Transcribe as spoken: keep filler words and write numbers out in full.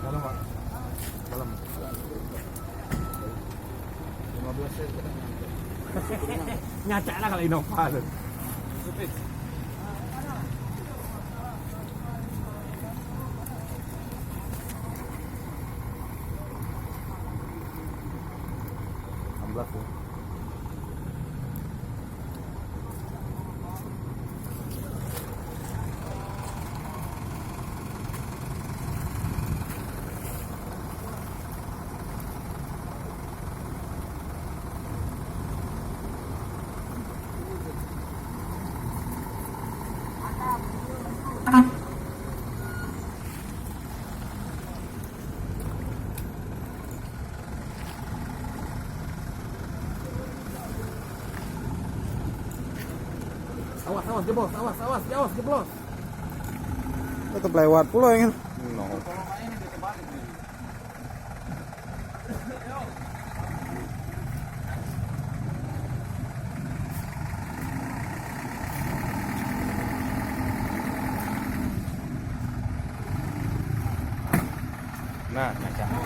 Dalam, Pak. Dalam. Lima belas sen kita nyampe. Nyacak lah kalau Innova tu. Enam belas ya. Awas, awas, jeblos, awas, awas, awas, jeblos. Tetep lewat pulo, ya kan? No. Nah, macam.